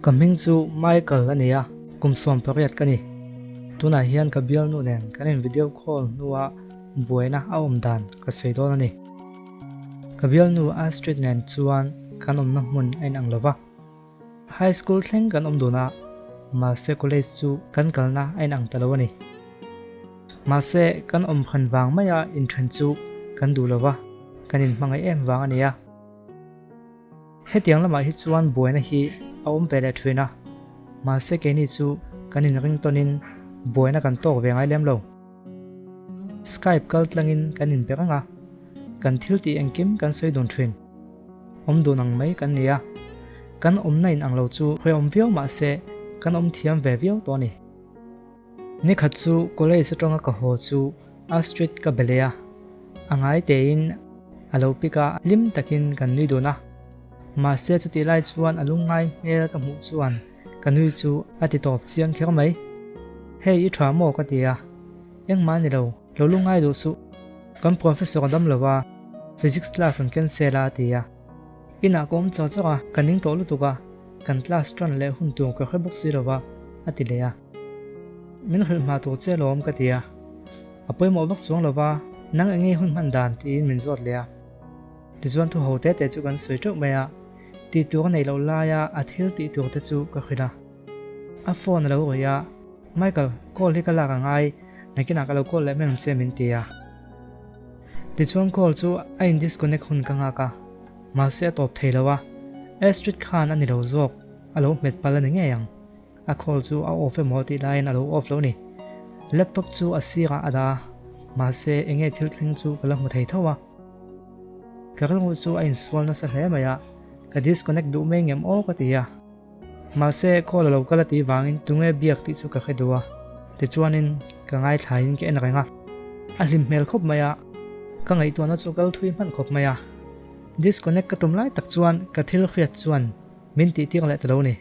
Ka hming chu Michael a ni a, kum 18 ka ni. Tunah hian ka bialnu nen kan in video call hnua buaina a awm dan ka sawi dawn a ni. Ka bialnu Astrid nen chuan kan awmna hmun a inang lo va. High school thleng kan awm dun a, mahse college chu kan kalna a inang ta lo a ni. Mahse kan awm hran vang maia inthen chu kan duh lo va, kan inhmangaih em vang a ni a. Hetiang lamah hi chuan buaina hi a awm ve leh thin a, mahse keini chu kan inring tawnin buaina kan tawk ve ngai lem lo. Skype kal tlangin kan inbe reng a, kan thil tih engkim kan sawi dun thin. Awm dun ang mai kan ni a, kan awmna in ang lo chu hrehawm viau mahse kan awm thiam ve viau tawh a ni. Nikhat chu college atanga ka haw chu Astrid ka be leh a, a ngai tein a lo pick a, hlim takin kan nui dun a. Mahse chutih lai chuan a lungngai hmel ka hmuh chuan ka nui chu a ti tawp chiang kher mai. Hei i tha maw ka ti a, engmah ni lo, lo lungngai duh suh, kan professor a dam lo a, physics class an cancel a a ti a. Inah ka awm char char a, ka ning tawh lutuk a, kan class tan leh hun tur ka hre bawk si lo va, a ti leh a. Min hrilh hma tur che alawm ka ti a, a pawimawh vak chuang lo va, nang eng nge hun hman dan tiin min zawt leh a. Tichuan thu ho te te chu kan sawi teuh mai a, tih tur a neih loh laia a thil tih tur te chu ka hrilh a. A phone a lo rawih a, Michael, call hi ka lak a ngai, nakinah ka lo call leh mai ang che min ti a. Tichuan call chu a in disconnect hun ka nghak a, mahse a tawp thei lo a, Astrid khan a ni lo zawk, a lo hmet palh a ni ngei ang. A call chu a off emaw tih laiin a lo off lo ni. Laptop chu a sirah a dah a, mahse enge thil thleng chu ka la hmu thei tho a. Ka rilru chu a insual nasa hle mai a, ka disconnect duh mai ngem aw ka ti a. Mahse call a lo kal a tih vangin tunge biak tih chu ka hre duh a, tichuanin ka ngaithlaiin ka en reng a. A hlim hmel khawp mai a, ka ngaihtuahna chu kal thui hman khawp mai a. Disconnect ka tum lai tak chuan ka thil hriat chuan min tih tir leh ta lo ni.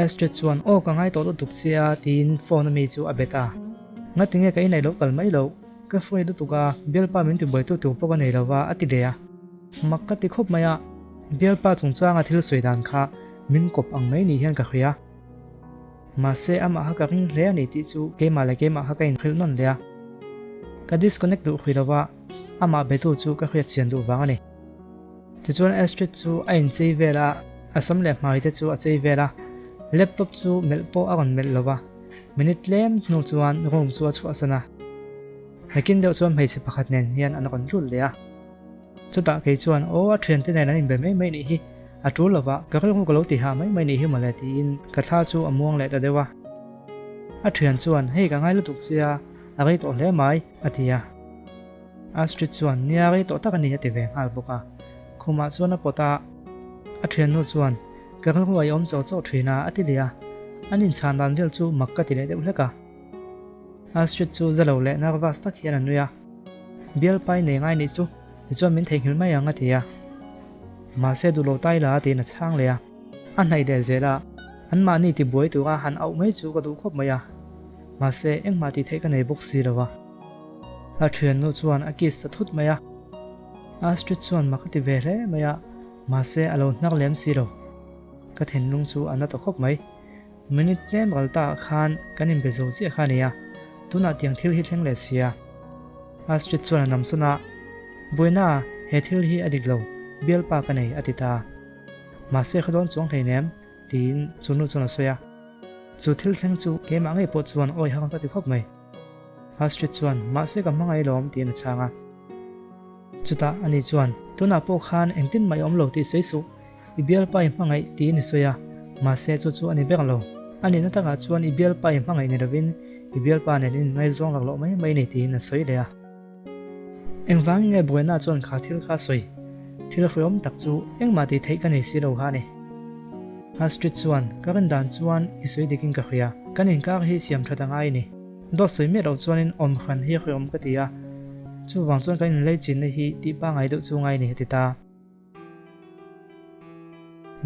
Astrid chuan, Aw ka ngai tawh lutuk che a, tiin phone a mi chu a bet a. Ngatinge ka inei lo kal mai loh, ka free lutuk a, bialpa min tibuaitu tur pawh ka nei lo va, a ti leh a. Mak ka ti khawp mai a, bialpa chungchanga thil sawi dan kha min kawp ang mai ni hian ka hria. Mahse amah kha ka ring hle a ni tih chu keimah leh keimah kha ka inhrilh nawn leh a. Ka disconnect duh hrih lo va, amah betu chu ka hriat chian duh vang a ni. Tichuan Astrid chu a inchei vel a, a sam leh hmai te chu a chei vel a, laptop chu melh pawh a rawn melh lo va, minute tlem hnu chuan room chu a chhuahsan a. Nakin deuh chuan hmeichhe pakhat nen hian an rawn lut leh a. Chutah kei chuan, Aw, a thiante nen an inbe mai mai nih hi, a tul lo va, ka rilru ka lo ti hah mai mai nih hi mawle tiin ka thla chu a muang leh ta deuh a. A thian chuan, Hei ka ngai lutuk che a, a rei tawh hle mai, a ti a. Astrid chuan nia rei tawh tak a ni a ti ve nghal bawk a. Khumah chuan a pawt a, a thiannu chuan ka rilru a i awm chawh chawh thin a a ti leh a. An inchhan dan vel chu mak ka ti leh deuh hlek a. Astrid chu za lo leh nervous tak hian a nui a. Bialpai nei ngai nih chu tichuan min theihnghilh mai ang a ti a. Mahse duh lo tai la tiin a chhang leh a. A hnaih leh zel a, anmahni tibuai tura han auh mai chu ka duh khawp mai a. Mahse engmah tih theih ka nei bawk si lo a. A thiannu chuan a kiss ta thut mai a. Astrid chuan mak a ti ve hle mai a, mahse a lo hnar lem si lo. Ka thinlung chu a na ta khawp mai. Minute tlem ral ta ah khan kan inbe zo chiah kha a ni a, tunah tiang thil hi thleng leh si a. Astrid chuan a namsawn a, Buaina, he thil hi a dik lo, bialpa ka nei a ti ta. Mahse kha dawn chuang hleinem, tiin chu nu chuan a sawi a. Chu thil thleng chu keimah ngei pawh chuan awi har ka ti khawp mai. Astrid chuan, Mahse ka hmangaih lawm, tiin a chhang a. Chutah ani chuan, Tunah pawh khan engtin mah i awm lo tih sawi suh, i bialpa i hmangaih tiin i sawi a, mahse chu chu a ni ber lo. A nihna takah chuan i bialpa i hmangaih ni lovin i bialpa nen in inngaizawng lak loh mai mai ni tiin a sawi leh a. Engvangin nge buaina chuan kha thil kha sawi? Thil hreawm tak chu engmah tih theih ka nei si lo kha a ni. Astrid chuan, Ka rin dan chuan i sawi dikin ka hria, kan inkar hi siam that a ngai a ni. Dawt sawi miah loh chuanin awm hran hi hreawm ka ti a, chuvang chuan kan inlei chinna hi tih pangai deuh chu ngai a ni a ti ta.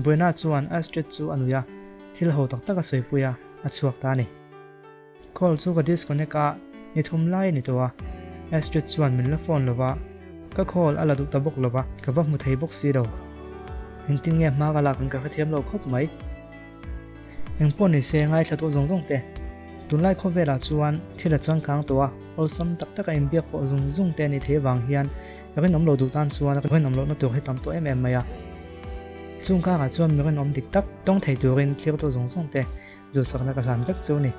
Buena chuan Astrid chu a nui a, thil ho tak tak a sawipui a, a chhuak ta a ni. Call chu ka disconnect a, ni thum lai a ni tawh a, Astrid chuan min la phone lo va, ka call a la duh ta bawk lo va, ka va hmu thei bawk si lo. Engtin nge hma ka lak ang ka hrethiam lo khawp mai. Engpawh nise ngaithla tawh zawng zawng te. Tunlai khawvelah chuan thil a changkang tawh a, awlsam tak taka inbiak pawh zung zung te a nih theih avang hian rinawm lo duh tan chuan rinawm lohna tur hi tam tawh em em mai a. Chung karah chuan mi rinawm dik tak tawng thei turin thlir tawh zawng zawng te duhsakna ka hlan vek chu a ni.